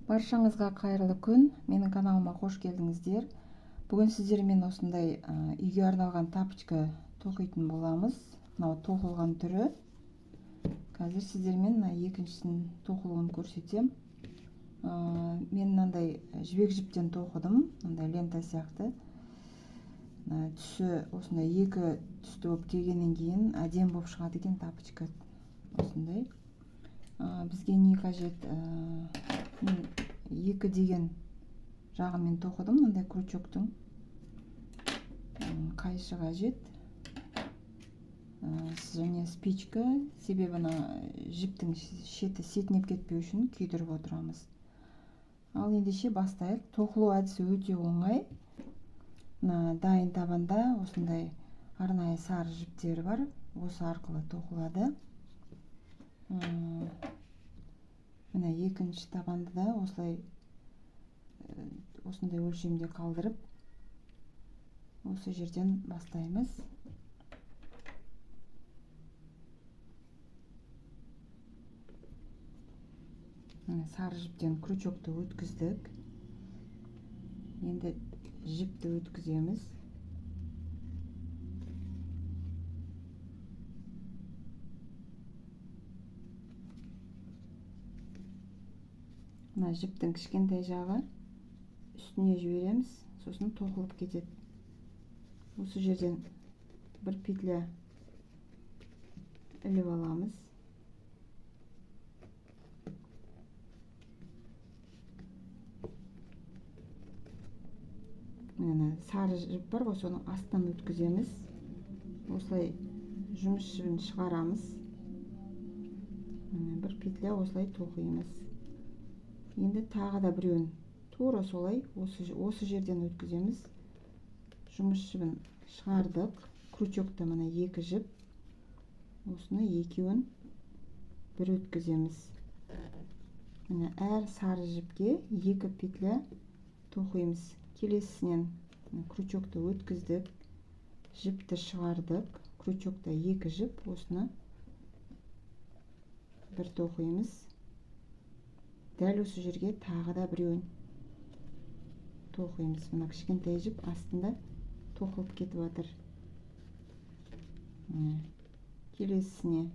Баршаңызға қайырлы күн. Менің каналыма қош келдіңіздер. Бүгін сіздермен осындай үйге арналған тапочка тоқитын боламыз. Мынау тоқылған түрі. Қазір сіздермен мына екіншісінің тоқылуын көрсетем. Мен мынандай жібек жіптен тоқыдым, мынандай лента сияқты. Түсі осындай екі түсті болып келгеннен кейін әдемі болып шығады екен тапочка осындай. Бізге не қажет? Мен екі деген жағымен тоқыдым, мынандай крючоктың. Қайшы қажет. Және спичка, себебі ана жіптің шеті сетінеп кетпеу үшін күйдіріп отырамыз. Ал ендеше бастайық. Тоқылу әдісі өте оңай. Мына дайын табанда осындай арнайы сары жіптері бар, осы арқылы тоқылады. Міне екінші табанды да осылай осындай өлшемде қалдырып, осы жерден бастаймыз. Міне сары жіптен крючокты өткіздік. Енді жіпті өткіземіз. Мына жіптің кішкентай жағы үстіне жібереміз, сосын тоқылып кетеді. Осы жерден бір петля іліп аламыз. Міне сары жіп бар ғой, соның астынан өткіземіз. Осылай жұмыс жібін шығарамыз. Міне бір петля осылай тоқимыз. Енді тағы да біреуін тура солай осы жерден өткіземіз. Жұмыс жібін шығардық. Крючокта мына екі жіп. Осыны екеуін бір өткіземіз. Міне әр сары жіпке екі петля тоқимыз. Келесісінен крючокты өткіздік, жіпті шығардық. Крючокта екі жіп, осыны бір тоқимыз. Дәл осы жерге тағы да біреуін тоқимыз. Мына кішкентай жіп астында тоқылып кетіп жатыр. Міне келесісіне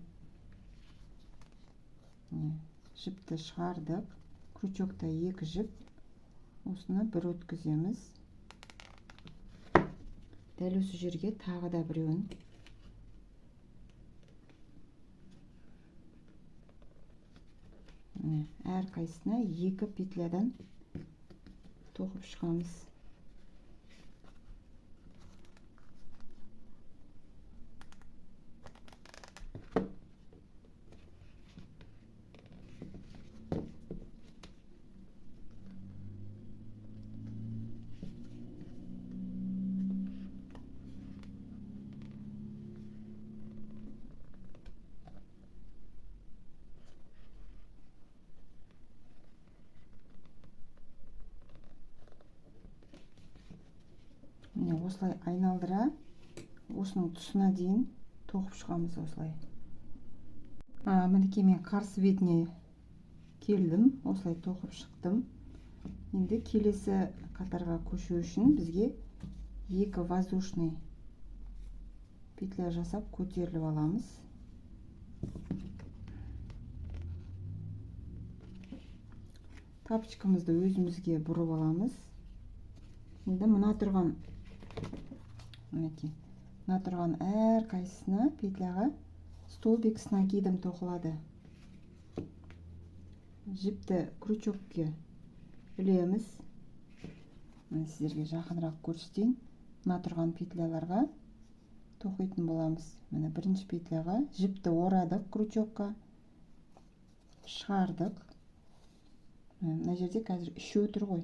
міне жіпті шығардық. Крючокта екі жіп, осыны бір өткіземіз. Дәл осы жерге тағы да біреуін. Міне әрқайсысына екі петлядан тоқып шығамыз. Міне осылай айналдыра осының тұсына дейін тоқып шығамыз осылай. Мінекей мен қарсы бетіне келдім, осылай тоқып шықтым. Енді келесі қатарға көшу үшін бізге екі воздушный петля жасап көтеріліп аламыз. Тапочкамызды өзімізге бұрып аламыз. Енді мына тұрған, мінекей, мына тұрған әр қайсысына петляға столбик с накидом тоқылады. Жіпті крючокке ілеміз. Міне сіздерге жақынырақ көрсетейін. Мына тұрған петляларға тоқитын боламыз. Міне бірінші петляға жіпті орадық, крючокқа шығардық. Мына жерде қазір үшеу тұр ғой,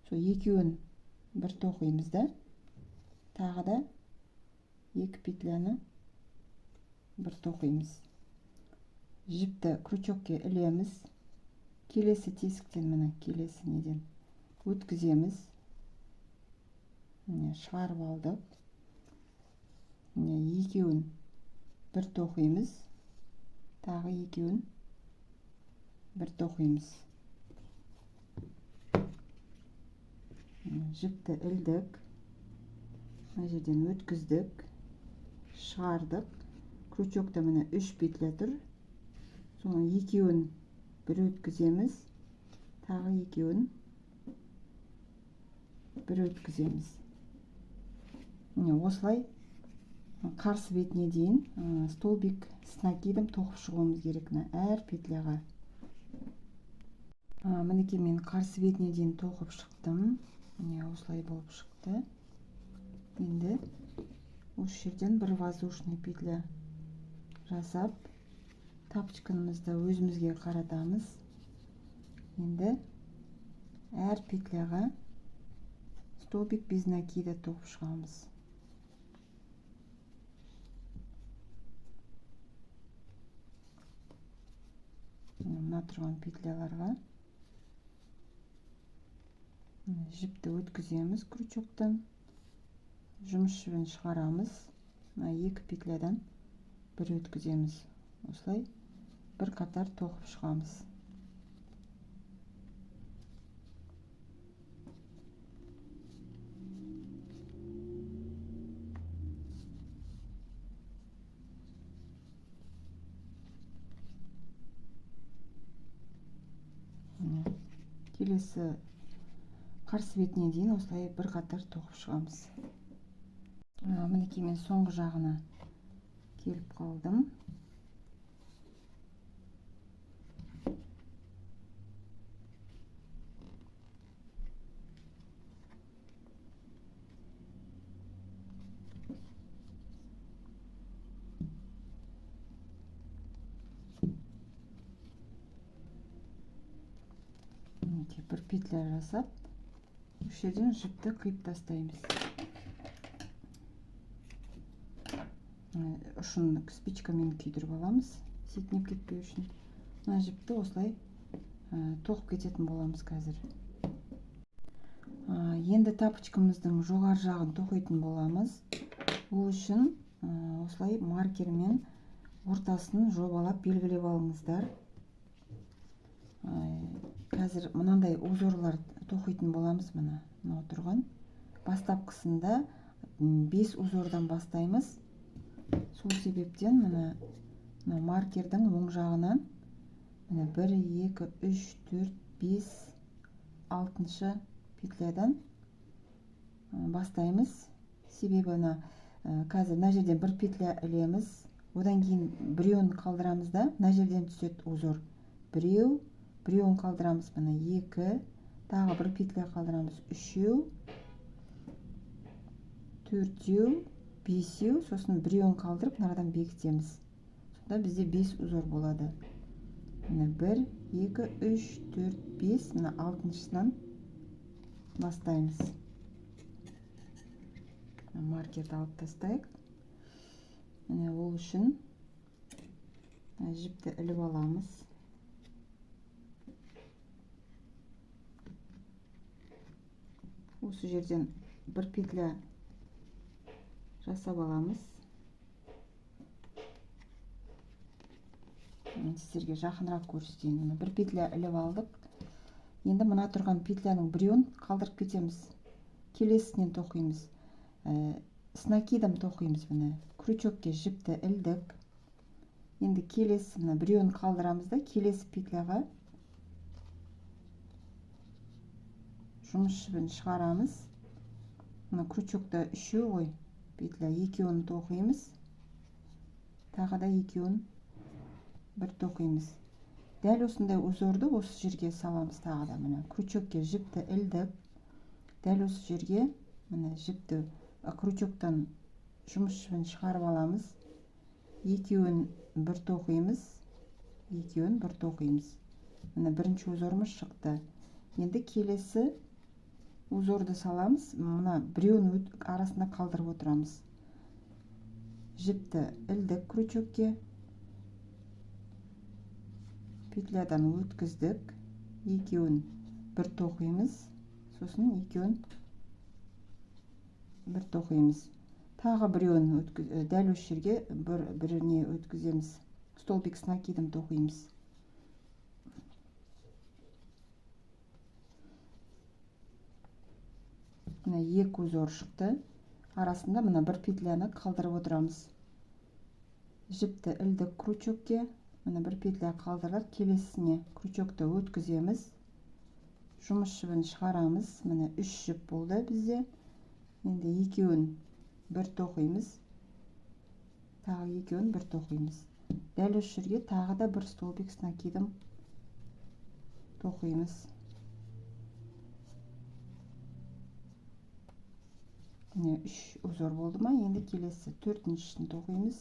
сол екеуін бір тоқимыз да, тағы да екі петляны бір тоқимыз. Жіпті крючокке ілеміз. Келесі тесіктен, міне келесі неден өткіземіз. Міне шығарып алдық. Міне екеуін бір тоқимыз, тағы екеуін бір тоқимыз. Жіпті ілдік, мына жерден өткіздік, шығардық. Крючокта міне 3 петля тұр. Соның екеуін бір өткіземіз, тағы екеуін бір өткіземіз. Міне осылай қарсы бетіне дейін столбик с накидом тоқып шығуымыз керек мына әр петляға. Мінекей мен қарсы бетіне дейін тоқып шықтым. Міне осылай болып шықты. Енді осы жерден бір воздушный петля жасап, тапочкамызды өзімізге қаратамыз. Енді әр петляға столбик без накида тоқып шығамыз. Мына тұрған петляларға жіпті өткіземіз крючоктан, жұмыс жібін шығарамыз. Мына екі петлядан бір өткіземіз. Осылай бір қатар тоқып шығамыз. Келесі қарсы бетіне дейін осылай бір қатар тоқып шығамыз. Мінекей мен соңғы жағына келіп қалдым. Мінекей бір петля жасап, осы жерден жіпті қиып тастаймыз. Ұшын спичкамен күйдіріп аламыз, сетінеп кетпеу үшін. Мына жіпті осылай тоқып кететін боламыз қазір. Енді тапочкамыздың жоғары жағын тоқитын боламыз. Ол үшін осылай маркермен ортасын жобалап белгілеп алыңыздар. Қазір мынандай узорлар тоқитын боламыз. Мына мынау тұрған бастапқысында 5 узордан бастаймыз. Сол себептен мына маркердің оң жағынан міне 1, 2, 3, 4, 5, 6-шы петлядан бастаймыз. Себебі мына қазір мына жерден бір петля ілеміз, одан кейін біреуін қалдырамыз да, мына жерден түседі узор. Біреу, біреуін қалдырамыз, міне 2, тағы бір петля қалдырамыз, 3, 4, 5, сосын біреуін қалдырып мынадан бекітеміз. Сонда бізде 5 узор болады. Міне 1, 2, 3, 4, 5, мына 6-шысынан бастаймыз. Маркерді алып тастайық. Міне ол үшін жіпті іліп аламыз. Осы жерден бір петля жасап аламыз. Мен сіздерге жақынырақ көрсетейін. Міне бір петля іліп алдық. Енді мына тұрған петляның біреуін қалдырып кетеміз. Келесінен тоқимыз. С накидом тоқимыз. Міне крючокке жіпті ілдік. Енді келесі мына біреуін қалдырамыз да, келесі петляға жұмыс жібін шығарамыз. Мына крючокта үшеу ғой петля, екеуін тоқимыз, тағы да екеуін бір тоқимыз. Дәл осындай узорды осы жерге саламыз. Тағы да міне крючокке жіпті ілдік. Дәл осы жерге міне жіпті крючоктан жұмыс жібін шығарып аламыз. Екеуін бір тоқимыз, екеуін бір тоқимыз. Міне бірінші узорымыз шықты. Енді келесі узорды саламыз. Мына біреуін арасында қалдырып отырамыз. Жіпті ілдік крючокке, петлядан өткіздік, екеуін бір тоқимыз, сосын екеуін бір тоқимыз. Тағы біреуін дәл осы жерге біріне өткіземіз. Столбик с накидом тоқимыз. Міне, екі узор шықты. Арасында мына бір петляны қалдырып отырамыз. Жіпті ілдік крючокке, міне, бір петля қалдырдық. Келесісіне крючокты өткіземіз, жұмыс жібін шығарамыз. Міне, үш жіп болды бізде. Енді екеуін бір тоқимыз, тағы екеуін бір тоқимыз. Дәл осы жерге тағы да бір столбик с накидом тоқимыз. Міне, үш узор болды ма? Енді келесі төртіншісін тоқимыз.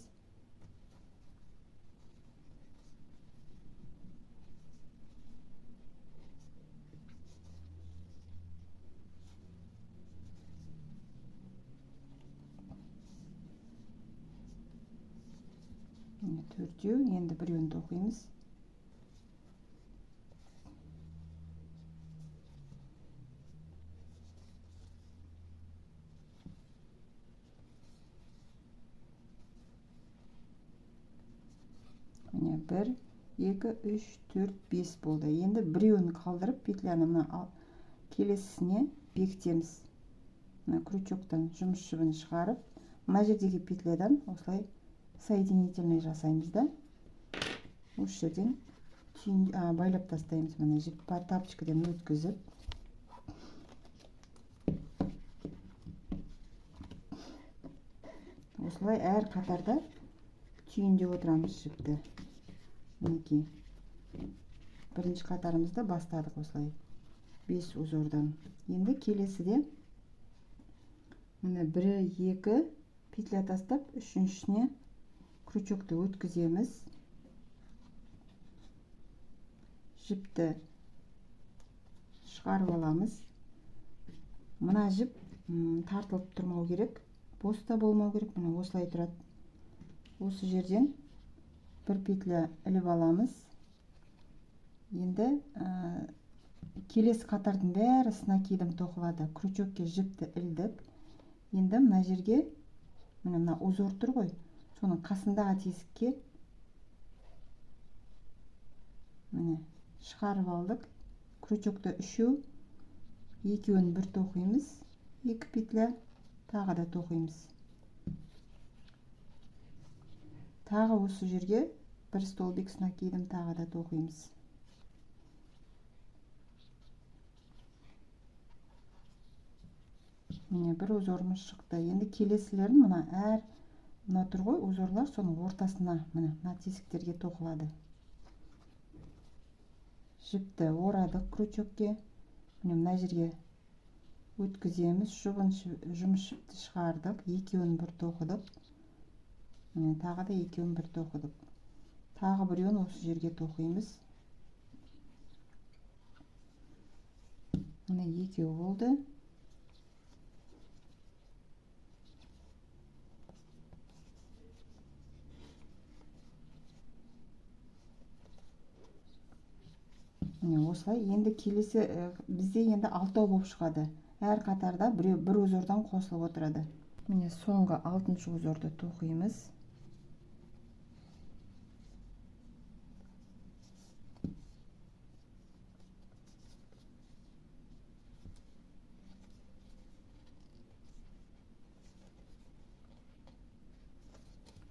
Міне, төртеу. Енді біреуін тоқимыз. Міне, 1, 2, 3, 4, 5 болды. Енді біреуін қалдырып, петляны мына келесісіне бекітеміз. Мына крючоктан жұмыс жібін шығарып, мына жердегі петлядан осылай соединительный жасаймыз да, осы жерден түйін байлап тастаймыз. Міне, жіп тапочкадан өткізіп, осылай әр қатарда түйіндеп отырамыз жіпті. Мінекей, бірінші қатарымызды бастадық осылай 5 узордан. Енді келесіде міне 1, 2 петля тастап, үшіншісіне крючокты өткіземіз. Жіпті шығарып аламыз. Мына жіп тартылып тұрмау керек, бос та болмау керек. Міне, осылай тұрады. Осы жерден бір петля іліп аламыз. Енді келесі қатардың бәрі с накидом тоқылады. Крючокке жіпті ілдік. Енді мына жерге, міне, мына узор тұр ғой, соның қасындағы тесікке, міне, шығарып алдық. Крючокты үшеу, екеуін бір тоқимыз, екі петля, тағы да тоқимыз. Тағы осы жерге бір столбик с накидом тағы да тоқимыз. Міне, бір узорымыз шықты. Енді келесілерін мына әр мына тұр ғой узорлар, соның ортасына, міне, мына тесіктерге тоқылады. Жіпті орадық крючокке, міне, мына жерге өткіземіз. Жұмыс жіпті шығардық, екеуін бір тоқыдық. Міне, тағы да екеуін бір тоқыдық. Тағы біреуін осы жерге тоқимыз. Міне, екеу болды. Міне, осылай. Енді келесі бізде енді алтау болып шығады. Әр қатарда біреу бір узордан қосылып отырады. Міне, соңғы алтыншы узорды тоқимыз.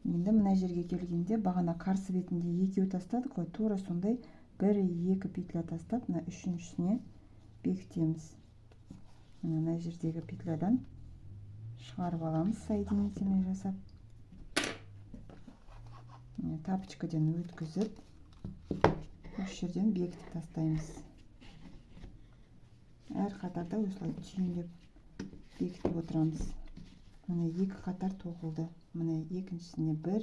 Енді мына жерге келгенде бағана қарсы бетінде екеу тастадық қой, тура сондай бір, екі петля тастап, мына үшіншісіне бекітеміз. Міне, мына жердегі петлядан шығарып аламыз, соединительный жасап. Міне, тапочкадан өткізіп, осы жерден бекітіп тастаймыз. Әр қатарда осылай түйіндеп бекітіп отырамыз. Міне, екі қатар тоқылды. Міне, екіншісіне 1,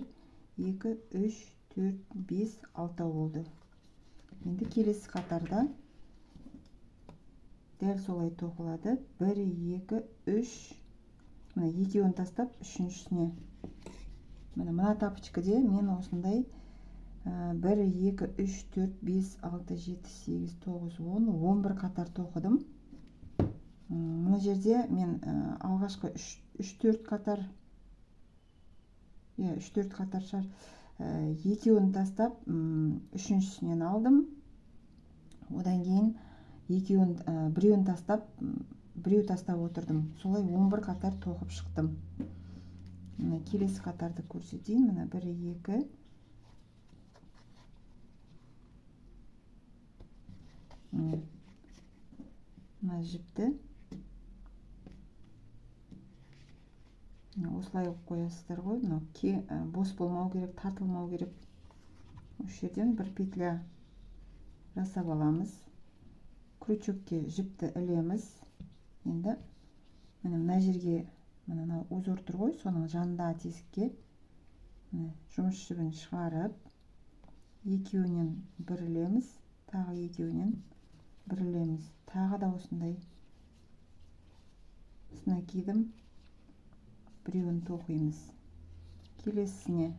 2, 3, 4, 5, 6 болды. Енді келесі қатарда дәл солай тоқылады. 1, 2, 3, міне, екеуін тастап, үшіншісіне. Міне, мына тапочкаде мен осындай 1, 2, 3, 4, 5, 6, 7, 8, 9, 10, 11 қатар тоқыдым. Мына жерде мен алғашқы 3-4 қатар, иә, 3-4 қатар шығар, екеуін тастап, үшіншісінен алдым. Одан кейін екеуін, біреуін тастап, біреу тастап отырдым. Солай 11 қатар тоқып шықтым. Мына келесі қатарды көрсетейін. Мына 1, 2, мына жіпті осылай қойып қоясыздар ғой. Мынау бос болмау керек, тартылмау керек. Осы жерден бір петля жасап аламыз. Крючокке жіпті ілеміз. Енді міне мына жерге, міне мынау узор тұр ғой, соның жанындағы тесікке міне жұмыс жібін шығарып, екеуінен бір ілеміз, тағы екеуінен бір ілеміз. Тағы да осындай с накидом біреуін тоқимыз. Келесісіне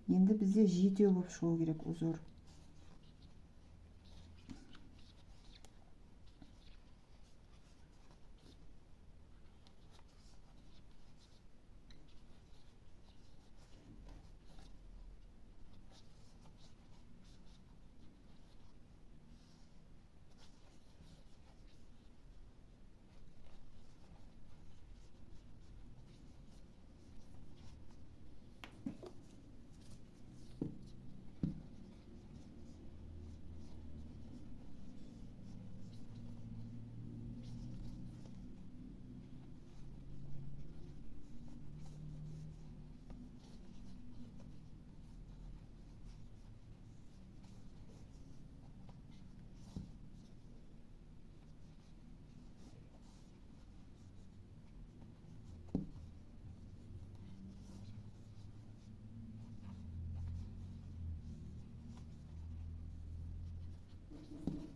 енді бізде жетеу болып шығу керек узор.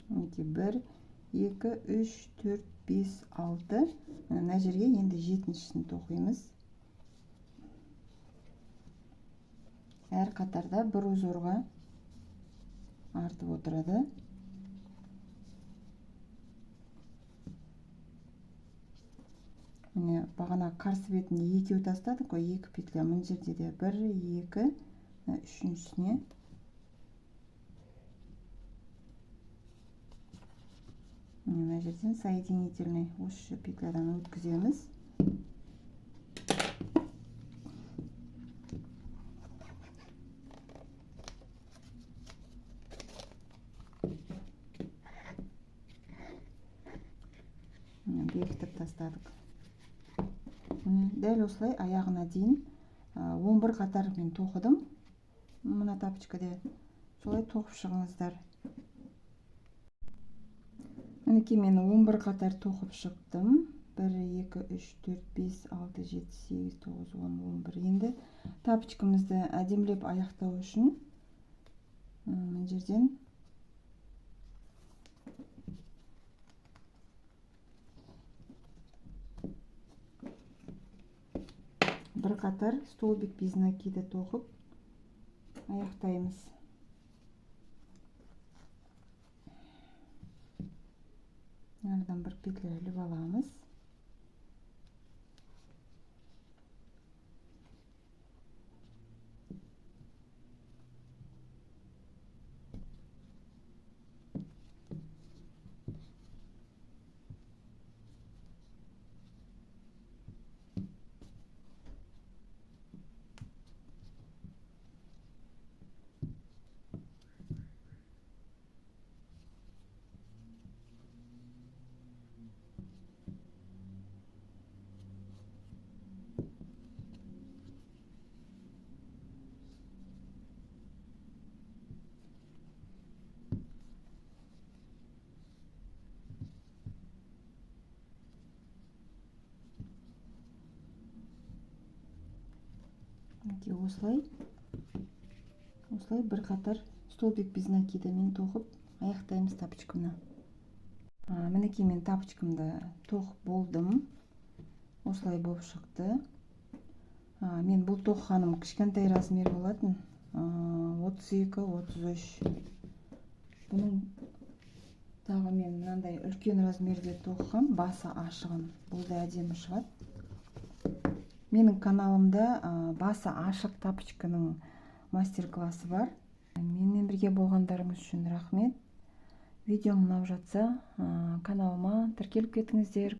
Мінекей 1, 2, 3, 4, 5, 6. Мына жерге енді жетіншісін тоқимыз. Әр қатарда бір узорға артып отырады. Міне бағана қарсы бетінде екеу тастадық қой, екі петля. Мына жерде де 1, 2, үшіншісіне мына жерден соединительный осы петлядан өткіземіз. Бекітіп тастадық. Міне дәл осылай аяғына дейін 11 қатар мен тоқыдым. Мына тапочкаде солай тоқып шығыңыздар. Мінекей мен 11 қатар тоқып шықтым. 1, 2, 3, 4, 5, 6, 7, 8, 9, 10, 11. Енді тапочкамызды әдемілеп аяқтау үшін мына жерден бір қатар столбик без накида тоқып аяқтаймыз. Ардан бір петля іліп аламыз. Осылай, осылай бір қатар столбик без накидамен тоқып аяқтаймыз тапочканы. Мінекей мен тапочкамды тоқып болдым. Осылай болып шықты. Мен бұл тоқығаным кішкентай размер болатын. 32, 33. Бұның тағы мен мынандай үлкен размерде тоқығам, басы ашығын. Бұл да әдемі шығады. Менің каналымда басы ашық тапочканың мастер-классы бар. Менімен бірге болғандарыңыз үшін рахмет. Видеом ұнап жатса, каналыма тіркеліп кетіңіздер.